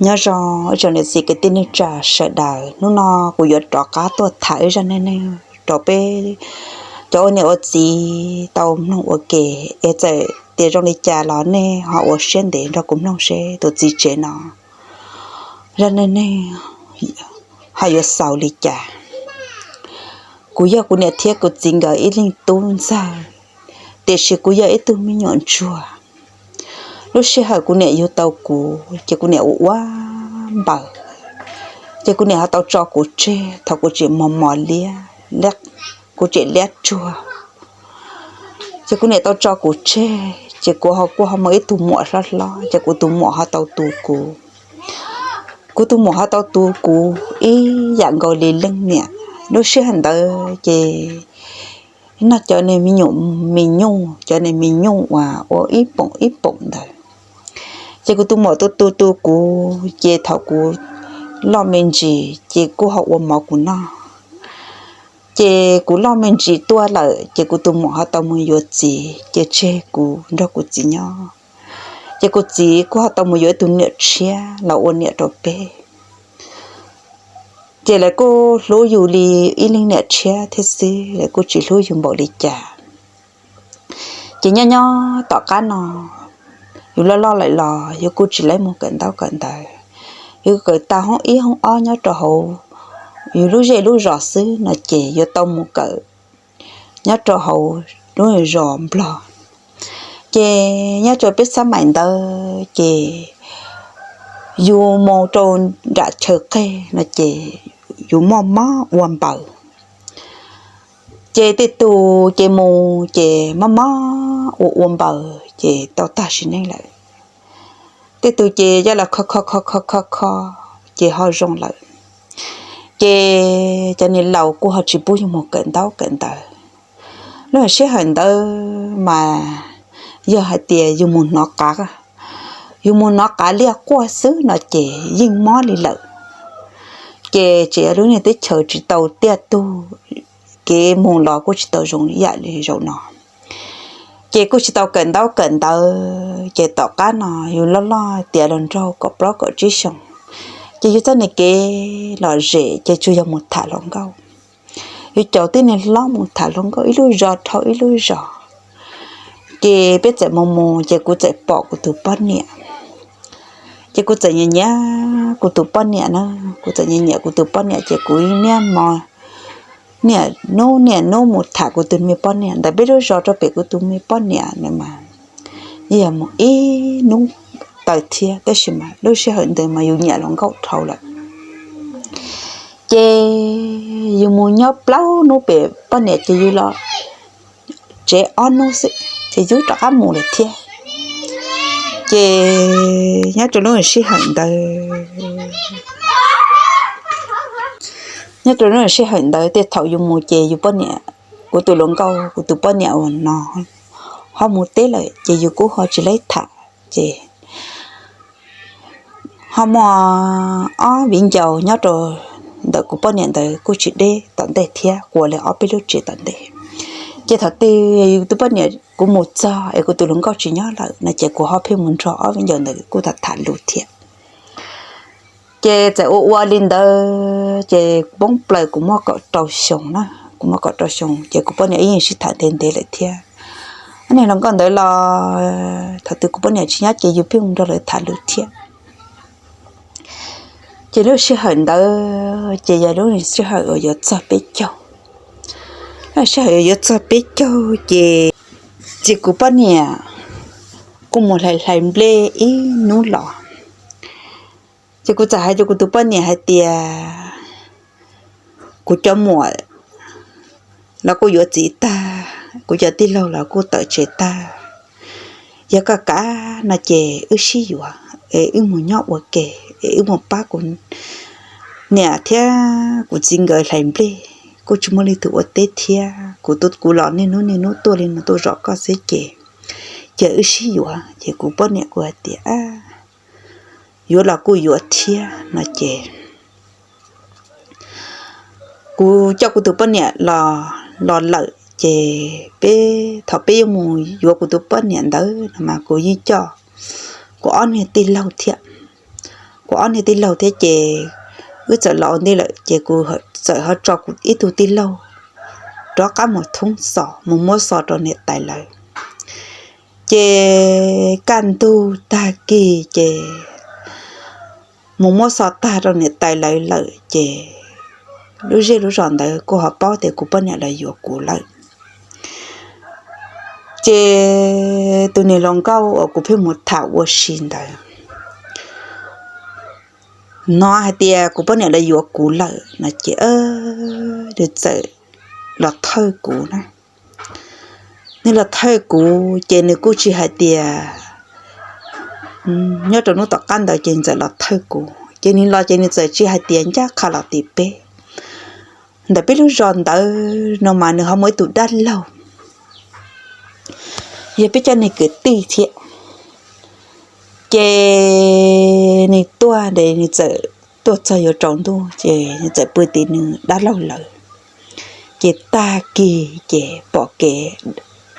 Nyob zoo ib tsoom niam txiv kwv tij neej tsa sawv daws, hnub no kuv yuav rov qab tuaj tham ib zaj neej neeg rau peb cov ua niam ua txiv tau mloog ua ke, es txawm tias zoo li cas los nej ho ua siab ntev nrog kuv mloog seb tus txiv tsev no zaj neej neeg ho yuav xaus li cas. Kuv yog kuv niam thiab kuv txiv nkawd ib leeg tub ntxawg, tiam sis kuv yog ib tug me nyuam ntsuag. Lub sij hawm kuv niam yug tau kuv ces kuv niam ua ua npaws, ces kuv niam ho tau tso kuv tseg thaum kuv tseem mos mos liab, kuv tseem liab tsuag. Ces kuv niam tau tso kuv tseg, ces kuv ho kuj ho muaj ib tug muam hlob hlob, ces kuv tus muam ho tau tu kuv. Kuv tus muam ho tau tu kuv ib yam nkaus li leej niam. Lub sij hawm ntawd ces noj cov niag me nyuam, me nyuj, cov niag me nyuj uas ua ib poom ib poom ntawd. Ces kuv tus muam tu tu tu kuv, ces thaum kuv loj me ntsis ces kuj ho ua mov kuv noj. Ces kuv loj me ntsis tuaj lawm ces kuv tus muam ho tau mus yuav txiv, ces tseg kuv nrog kuv txiv nyob. Ces kuv txiv kuj ho tau mus yuav ib tug niam tshiab los ua niam rau peb. Ces lawv kuj hlub yus li ib leeg niam tshiab thiab xwb, lawv kuj tsis hlub yus npaum li cas. Ces nyob nyob tom qab no, yus loj loj lawm los yus kuj tsis laib mus kawm ntaub kawm ntawv. Yus kawm tau hoob ib hoob ob nyob rau hauv yus lub zej lub zos xwb no ces yuav tau mus kawm nyob rau hauv lub zos Nplog. Ces nyob rau peb xab maim ntawd ces yus mus rau nram chaw qeg no ces yus mob mob ua npaws. Ces tej tus ces mus ces mob mob ua ua npaws ces tau tag sim neej lawm. Tej tus ces yog los kho kho kho kho kho kho ces ho zoo lawm. Ces cov niam laus kuj ho tsis pub yus mus kawm ntaub kawm ntawv. Lub sij hawm ntawd mas yog hais tias yus mus hnov qav, yus mus hnov qav liaj quaj xwb no ces yeej mob li lawm. Ces tseem yog lub niag teb chaws tsis tau tiaj tug, kev mus los kuj tsis tau zoo ib yam li zaum no. Ces kuj tsis tau kawm ntaub kawm ntawv, ces tom qab no yus loj loj tiav los nraug kaum plaub kaum tsib xyoos, ces yus txoj niag kev lom zem ces tsuas yog mus tham hluas nkauj. Yus caum tib neeg hlob mus tham hluas nkauj ib lub zos dhau ib lub zos. Ces peb txawm mus mus ces kuv txawm pom kuv tus poj niam. Ces kuv txawm nyiam nyiam kuv tus poj niam na, kuv txawm nyiam nyiam kuv tus poj niam ces kuv niaj hmo niaj hnub niaj hnub mus tham kuv tus me poj niam ntawm peb lub zos rau pem kuv tus me poj niam na mas yog mus ib hnub tawm thiab, tab sis mas lub sij hawm ntawd mas yus nyiam hluas nkauj dhau lawm. Ces yus mus nyob plaub hnub pem poj niam ces yus los tsev ob hnub xwb ces yus rov qab mus lawm thiab. Ces nyob rau lub sij hawm ntawd, nyob rau lub sij hawm ntawd tej thaum yus mus ces yus poj niam, kuv tus hluas nkauj kuv tus poj niam uas no ho mus teb lawm ces yus kuj ho tsis laib tham. Ces ho muaj ob viv ncaus nyob rau ntawm kuv poj niam ntawd kuj tsis deb tom ntej thiab, kuv li ob peb lub tsev tom ntej. Ces thaum twg yus tus poj niam kuv mus txog es kuv tus hluas nkauj tsis nyob lawm no ces kuv ho pheej mus nrog ob viv ncaus ntawd kuj tham tham lus thiab. Ces txawm ua ua li ntawd ces poob plaws kuv muaj kaum rau xyoo na, kuv muaj kaum rau xyoo ces kuv poj niam yeej sib tham ntev ntev lawm thiab. Ob niag hluas nkauj ntawd los thaum twg kuv poj niam tsis nyob ces yus pheej mus nrog lawv tham lus thiab. Ces lub sij hawm ntawd ces yog lub sij hawm uas yuav txog peb caug. Lub sij hawm yuav txog peb caug ces, ces kuv poj niam kuj mus hlais hlais nplej ib hnub los. Ces kuv txawm hais rau kuv tus poj niam hais tias, kuv cov muam los kuj yuav txiv tag, kuv cov tij laug los kuj tawm tsev tag. Yog koj kam no ces wb sib yuav es wb mus nyob ua ke es wb mus pab kuv niam thiab kuv txiv nkawd hlais nplej, kuj tsis muaj leej twg ua teb thiab. Kuv, kuv los niaj hnub niaj hnub tuaj li no tuaj zov koj xwb ces cia wb sib yuav. Ces kuv poj niam kuj hais tias, yuav los kuj yuav thiab no ces kuv coj kuv tus poj niam los, los lawm ces peb, thaum peb yuav mus yuav kuv tus poj niam ntawd no mas kuv yeej coj kuv ob niag tij laug thiab. kuv ob niag tij laug thiab ces wb txawm los ua ntej lawm ces kuv txawm ho tso kuv ib tug tij laug rov qab mus thoob xos mus muab xos rau niam tais lawv. Ces kaj ntug tag kis ces mus muab xos tag rau niam tais lawv lawm ces lub zej lub zos ntawd kuj ho paub tias kuv poj niam los yuav kuv lawm. Ces tus niam hluas nkauj uas kuv pheej mus tham ua si ntawd hnov hais tias kuv poj niam los yuav kuv lawm no ces nws txawm los thawj kuv na. Nws los thawj kuv ces nws kuj tsis hais tias, nyob rau hnub tom qab ntawd ces nws txawm los thawj kuv ces nws los ces nws txawm tsis hais tias ncaj qha los tim peb. Ntawm peb lub zos ntawd no mas nws ho muaj ib tug dab laug, yog peb cov niag kwv tij thiab. Ces nws tuaj nws txawm tuaj txog yuav tsaus ntuj ces nws txawm pw tim nws dab laug lawm. Ces tag kis ces pom kev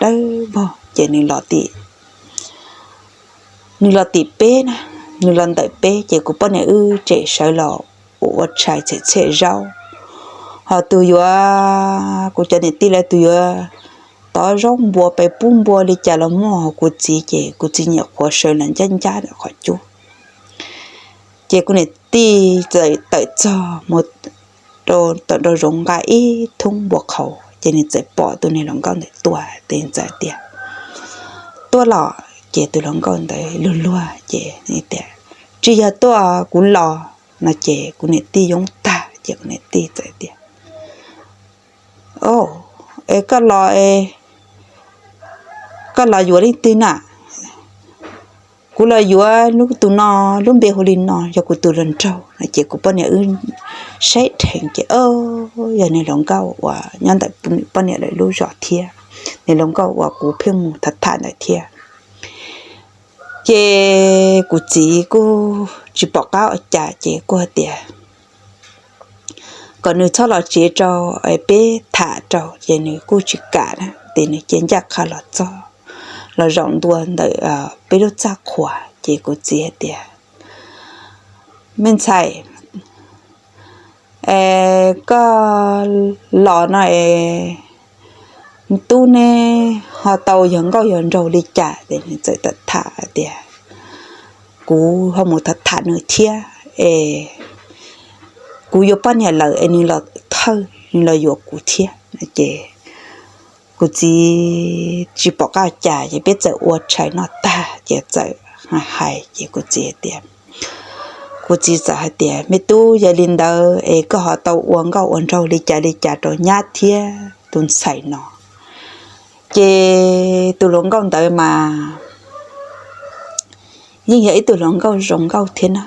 dawb vog ces nws los tim, nws los tim peb na, nws los ntawm peb ces kuv poj niam wb tseem sawv los ua tshais txhem txhem zaub. Ho tus yuav, kuv cov niam tij lawv tus yuav tov zaub npua pes pub npua li cas los muaj, ho kuv txiv ces kuv txiv nyuam qhuav sawv los ncab ncab ntawm qhov cub. Ces kuv niam tij txawm tawm txog mus rau tawm nraum zoov nqa ib thoob npua qhauv ces nws txawm pom tus niag hluas nkauj ntawd tuaj ces nws txawm tias, tuaj los? Ces tus hluas nkauj ntawd luag luag ces tias, tsis yog tuaj, kuv los no ces kuv niam tij yoob tag ces kuv niam tij txawm tias, o, es koj los, koj los yuav leej twg na? Kuv los yuav lub tus no, lub npe hu li no, yog kuv tus hluas nraug no ces kuv poj niam wb saib dheev ces o, yog niag hluas nkauj uas nyob ntawm poj niam lawv lub zos thiab, niag hluas nkauj uas kuv pheej mus tham tham ntawd thiab. Ces kuv txiv kuj tsis pom qab ua cas ces kuj hais tias kom nws txhob los tsev rau, peb tham rau ces nws kuj tsis kam na ces nws cia ncaj qha los txog, los zaum ntua ntawm peb lub txaj qhua ces kuv txiv hais tias, me ntxhais, koj los no es tub neb ho tau yog nkauj yog nraug li cas? Ces nws txawm tawm tham tias, kuv ho mus tham tham nws thiab es kuv yuav poj niam lawm es nws los thawj, nws los yuav kuv thiab no ces kuv txiv tsis pom qab cas ces peb txawm ua tshais noj tag ces txawm hais ces kuv txiv tias, kuv txiv txawm hais tias, me tub, yog li ntawd es koj ho tau ua nkauj ua nraug li cas li cas rau nyab thiab tus ntxhais no? Ces tus hluas nkauj ntawd mas yeej yog ib tug hluas nkauj zoo nkauj thiab na.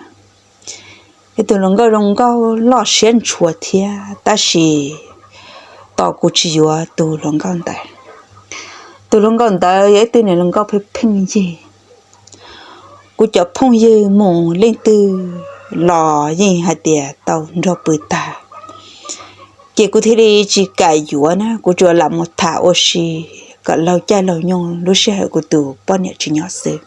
Ib tug hluas nkauj zoo nkauj loj siab ntshua thiab tab sis tos kuv tsis yuav tus hluas nkauj ntawd. Tus hluas nkauj ntawd yog ib tug niag hluas nkauj pheej pheej yig. Kuv cov phooj ywg mus leej twg los yeej hais tias tau nrog pw tag. Ces kuv thiaj li tsis kam yuav na, kuv tsuas lam mus tham ua si kom laug caij laug nyoog lub sij hawm kuv tus poj niam tsis nyob xwb.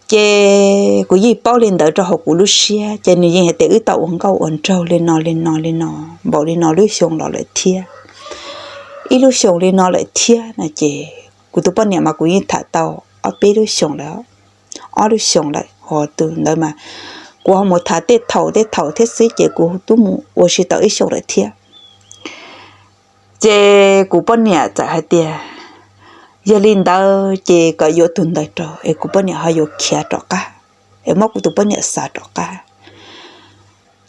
Ces kuv yeej paub li ntawd rau hauv kuv lub siab ces nws yeej hais tias wb tau ua nkauj ua nraug li no li no li no, npaum li no lub xyoo los lawm thiab, ib lub xyoos li no lawm thiab no ces kuv tus poj niam mas kuv yeej tham tau ob peb lub xyoos lawm, ob lub xyoos lawm. Ho tus ntawd mas kuv ho mus tham tej thaum tej thaum thiab xwb ces kuv twb mus ua si tau ib xyoos lawm thiab. Ces kuv poj niam txawm hais tias, yog li ntawd ces kom yuav tus ntawd rau es kuv poj niam ho yuav khiav rov qab, es muab kuv tus poj niam xa rov qab.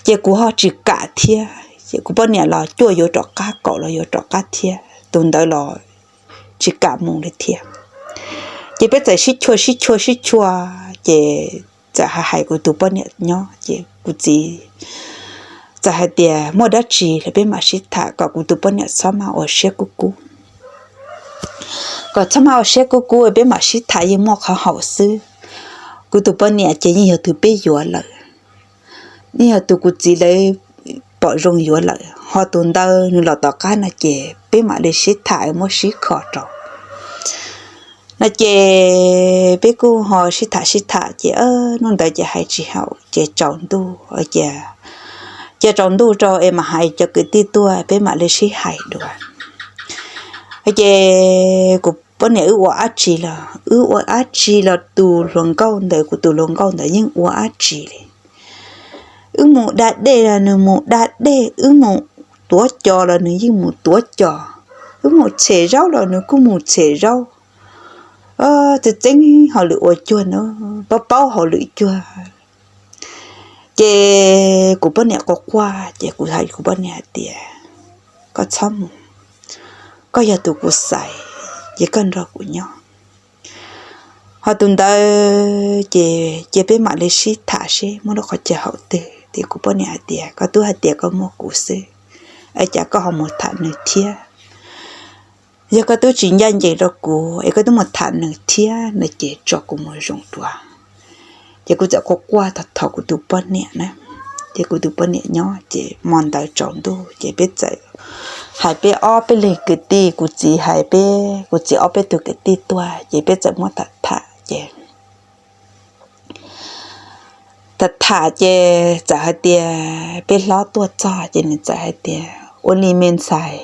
Ces kuv ho tsis kam thiab ces kuv poj niam los cuaj yuav rov qab, kaum los yuav rov qab thiab, tus ntawd los tsis kam mus li thiab. Ces peb txawm sib chua sib chua sib chua, ces txawm hais hais kuv tus poj niam nyob ces kuv txiv txawm hais tias muaj dab tsi los peb mam sib tham, kom kuv tus poj niam txhob maj ua siab kub kub, kom txhob maj ua siab kub kub peb mam sib tham yeej muaj qhov haum xwb. Kuv tus poj niam ces yeej yog tus peb yuav lawm, yeej yog tus kuv txiv lawv pom zoo yuav lawm, ho tus ntawd nws los tom qab no ces peb mam li sib tham muab sib kho rau. No ces peb kuj ho sib tham sib tham ces hnub ntawd ces hais tsis haum ces tsaus ntuj, cia tsaus ntuj rau es mam hais cov kwv tij tuaj peb mam li sib hais dua. Ces kuv poj niam wb ua dab tsi los, wb ua dab tsi los tus hluas nkauj ntawd, kuv tus hluas nkauj ntawd yeej ua dab tsi li. Wb mus da dej los nws mus da dej, wb mus tuav cos los nws yeej mus tuav cos, wb mus tshem zaub los nws kuj mus tshem zaub. Txeeb txeeb hauj lwm ua cuag no, paub paub hauj lwm cuag. Ces kuv poj niam quaj quaj ces kuv hais kuv poj niam hais tias, koj txhob mus, koj yog tus kuv xaiv ces koj nrog kuv nyob. Ho tus ntawd ces cia peb mam li sib tham seb muaj lub qhov chaw haum twg. Ces kuv poj niam hais tias, koj twb hais tias koj muaj kuv xwb, es cas koj ho mus tham nws thiab? Yog koj twb tsis ncaj ncees rau kuv es koj twb mus tham nws thiab no ces tso kuv mus zoo dua. Ces kuv txawm quaj quaj thov thov kuv tus poj niam na, ces kuv tus poj niam nyob. Ces hmo ntawd tsaus ntuj ces peb txawm hais peb ob peb leeg kwv tij, kuv txiv hais peb, kuv txiv ob peb tug kwv tij tuaj ces peb txawm muab tham tham ces tham tham ces txawm hais tias peb hlob tuaj txog ces nws txawm hais tias, ua li me ntxhais,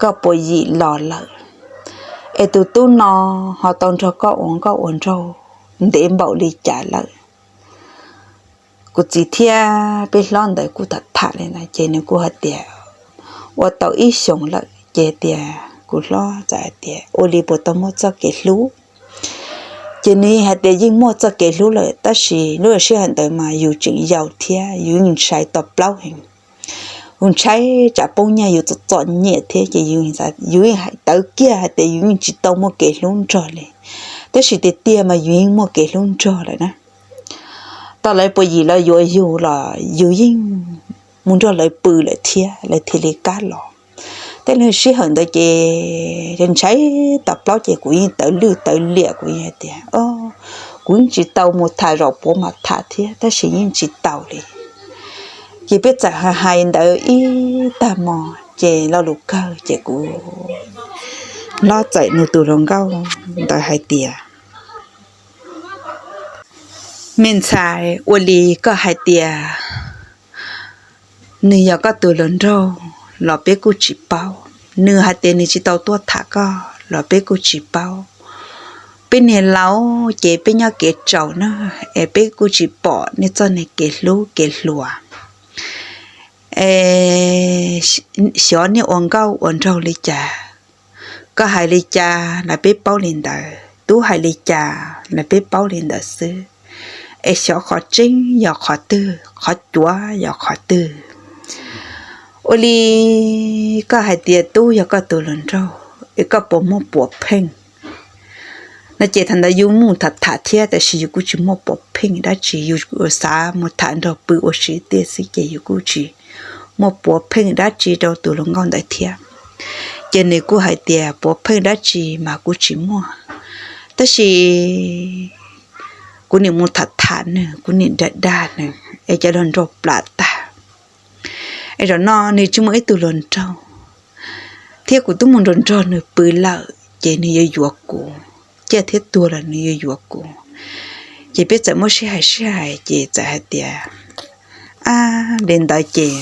koj puas yim los lawm? Es tus tub no ho tau nrog koj ua nkauj ua nraug ntev npaum li cas lawm? Kuv txiv thiab peb hlob ntawd kuj tham tham li na ces nws kuj hais tias ua tau ib xyoos lawm ces tias kuv hlob txawm hais tias ua li puas tau muaj txoj kev hlub? Ces nws hais tias yeej muaj txoj kev hlub lawm tab sis lub sij hawm ntawd mas yus tseem yau thiab yus yeej ntshai to plaub heev, yus ntshai tsam poob nyiaj yus txom txom nyem thiab ces yus yeej tawv kiag hais tias yus yeej tsis tau muaj kev hlub nrog li. Tab sis tiag tiag mas yus yeej muaj kev hlub nrog lawm na. Tau lawv puas yim los yuav yus los yus yeej mus nrog lawv pw lawm thiab lawv thiaj li kam los. Tej lub sij hawm ntawd ces ntshai to plaub ces kuv yeej tawv lwj tawv liam, kuv yeej hais tias kuv yeej tsis tau mus tham zaum puav mas tham thiab tab sis yeej tsis tau li. Ces peb txawm hais ntawd ib tag hmo ces lo lus kawg ces kuv hlob txawm nug tus hluas nkauj ntawd hais tias, me ntxhais, ua li koj hais tias nws yog koj tus hluas nraug los peb kuj tsis paub, nws hais tias nws tsis tau tuaj tham koj los peb kuj tsis paub. Peb niag laus ces peb nyob kev tsaus na, es peb kuj tsis pom nej txoj niag kev hlub kev hluas. Xyov nej ua nkauj ua nraug li cas, koj hais li cas los peb paub li ntawd, tub hais li cas los peb paub li ntawd xwb. Es xyov qhov tseeb yog qhov twg, qhov cuav yog qhov twg. Ua li koj hais tias tub yog koj tus hluas nraug es koj puas muaj puav pheej? No ces thaum ntawd yus mus tham tham thiab tab sis yus kuj tsis muaj puav pheej dab tsi, yus xav mus tham nrog pw ua si tiag xwb ces yus kuj tsis muaj puav pheej dab tsi rau tus hluas nkauj ntawd thiab. Ces nws kuj hais tias puav pheej dab tsi mas kuj tsis muaj, tab sis kuv nim mus tham tham nws, kuv nim dag dag nws es cov hluas nraug plam tag. Es zaum no nws tsis muaj ib tug hluas nraug thiab kuv twb mus nrog nrog nws pw lawm ces nws yuav yuav kuv, ciaj thiab tuag los nws yuav yuav kuv. Ces peb txawm muab sib hais sib hais ces txawm hais tias, ab, li ntawd ces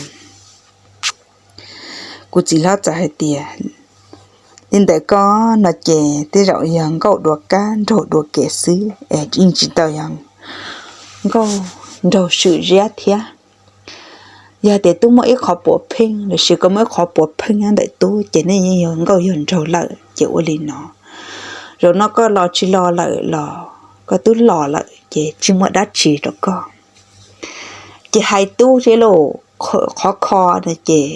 kuv txiv hlob txawm hais tias, li ntawd koj no ces tej zaum yog nkauj dua kab nraug dua kev xwb es yeej tsis tau yog nkauj nraug swm ziab thiab. Yog tias tub muaj ib qhov puav pheej los sis koj muaj ib qhov puav pheej nyob ntawm tub ces nej yeej yog nkauj yog nraug lawm ces ua li no, zaum no koj los tsis los lawm los koj twb los lawm ces tsis muaj dab tsi rau koj. Ces hais tub thiab lauj, qhov kho no ces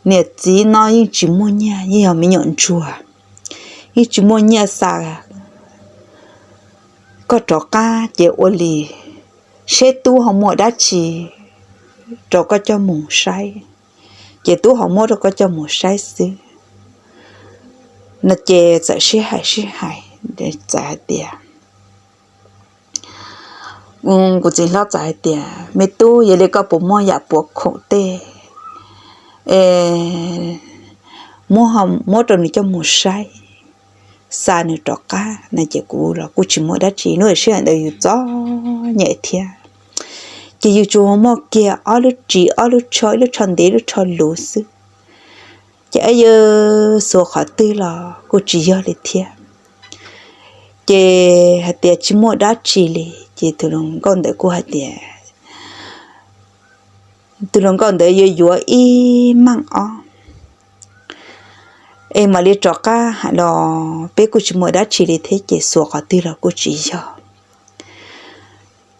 niam txiv no yeej tsis muaj nyiaj, yeej yog me nyuam ntsuag, yeej tsis muaj nyiaj xa koj rov qab ces ua li seb tub ho muaj dab tsi rau koj coj mus saib, ces tub ho muab rau koj coj mus saib xwb. No ces txawm sib hais sib hais, txawm hais tias, kuv txiv hlob txawm hais tias, me tub, yog li koj puas muaj yam puav khoom tej es muab rau nws coj mus saib, xa nws rov qab no ces kuv los kuj tsis muaj dab tsi. Hnub sij hawm ntawd yus txom nyem thiab, ces yus tsuas muaj kiag ob lub ris ob lub tsho, ib lub tsho ntev ib lub tsho luv xwb. Ces yus xuas qhov twg los kuj tsis yog li thiab. Ces hais tias tsis muaj dab tsi li ces tus hluas nkauj ntawd kuj hais tias tus hluas nkauj ntawd yuav yuav ib meej ob es mam li rov qab hais los peb kuj tsis muaj dab tsi li thiab ces xuas qhov twg los kuj tsis yog.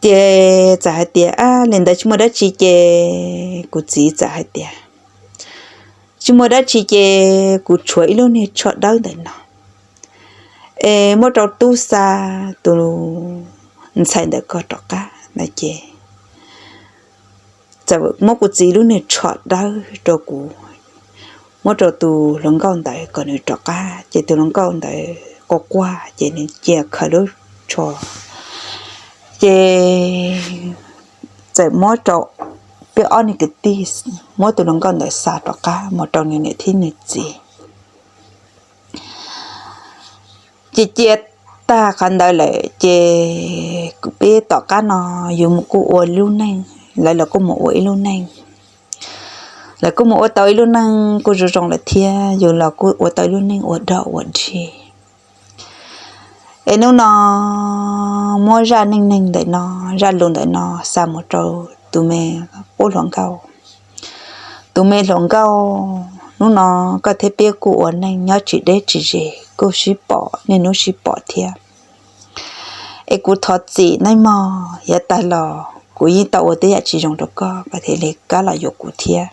Ces txawm hais tias li ntawd tsis muaj dab tsi ces kuv txiv txawm hais tias tsis muaj dab tsi ces kuv tshuav ib lub niag tsho dawb ntawm no es muab rau tub xa tus ntxhais ntawm ko rov qab no ces txawm muab kuv txiv lub niag tsho dawb rau kuv, muab rau tus hluas nkauj ntawd kom nws rov qab. Ces tus hluas nkauj ntawd quaj quaj ces nws cia khaws lub tsho, ces txawm muab rau peb ob niag kwv tij, muab tus hluas nkauj ntawd xa rov qab mus rau nws niam thiab nws txiv. Ces cia tag qhov ntawd lawm ces peb tom qab no yus mus kuj ua lub neej, lawv los kuj mus ua ib lub neej. Lawv kuj mus ua tau ib lub neej kuj zoo zoo lawm thiab yus los kuj ua tau ib lub neej ua dog ua dig. Es hnub no muab zaj neej neeg ntawm no, zaj lus ntawm no xa mus rau tus me qub hluas nkauj. Tus me hluas nkauj, hnub no koj thiab peb kuj ua neej nyob tsis deb tsis ze, kuj sib pom niaj hnub sib pom thiab. Es kuv thov txim nawb mog, yav tag los kuv yeej tau ua tej yam tsis zoo rau koj, koj thiaj li kam los yuav kuv thiab.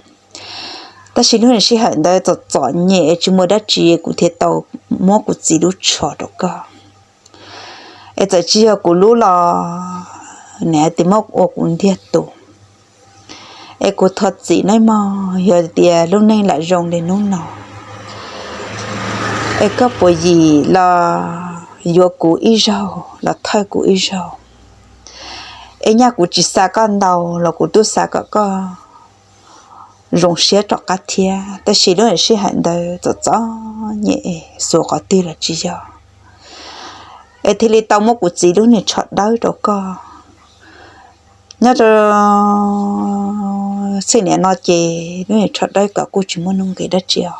Tab sis lub sij hawm ntawd txom txom nyem tsis muaj dab tsi kuv thiaj tau muab kuv txiv lub tsho rau koj. Es txawm tsis yog kuv lub los nws hais tias muab ua kuv ntiag tug. Es kuv thov txim nawb mog, yog tias lub neej lam zoo li hnub no es koj puas yim los yuav kuv ib zaug los thawj kuv ib zaug. Es nyaj kuv tsis xa koj ntau los kuv twb xav kom koj zoo siab rov qab thiab, tab sis lub sij hawm ntawd txom txom nyem, xuas qhov twg los tsis yog, es thiaj li tau muab kuv txiv lub niag tsho dawb rau koj. Nyob rau txheej niam no ces lub niag tsho dawb ko kuj tsis muaj nuj nqis dab tsi os.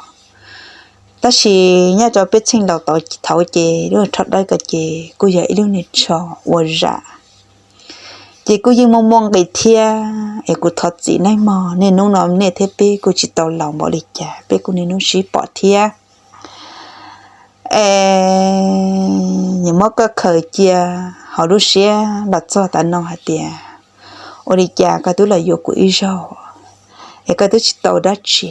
Tab sis nyob rau peb txheej laus thaud ces lub niag tsho dawb ko ces kuj yog ib lub niag tsho ua zam, ces kuj yeej muaj muaj nqis thiab. Es kuv thov txim nawb mog, niaj hnub no nej thiab peb kuj tsis tau laus npaum li cas, peb kuj niaj hnub sib pom thiab. Es nyias muab koj khaws cia hauv lub siab los txog tav no hais tias ua li cas koj twb los yuav kuv ib zaug es koj twb tsis tau dab tsi.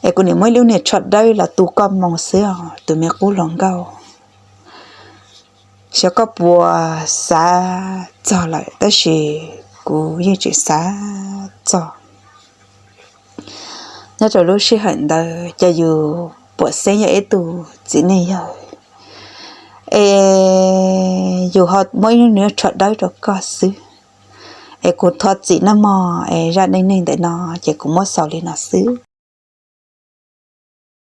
Es kuv nim muab ib lub niag tsho dawb los tu koj moo xwb os tus me qub hluas nkauj. Xyov koj puas xav txog lawm tab sis kuv yeej tseem xav txog. Nyob rau lub sij hawm ntawd ces yus puam xeeb yog ib tug txiv neej yawg, es yus ho muab ib lub niag tsho dawb rau koj xwb. Es kuv thov txim nawb mog, es zaj neej neeg ntawm no ces kuv muab xaus li no xwb.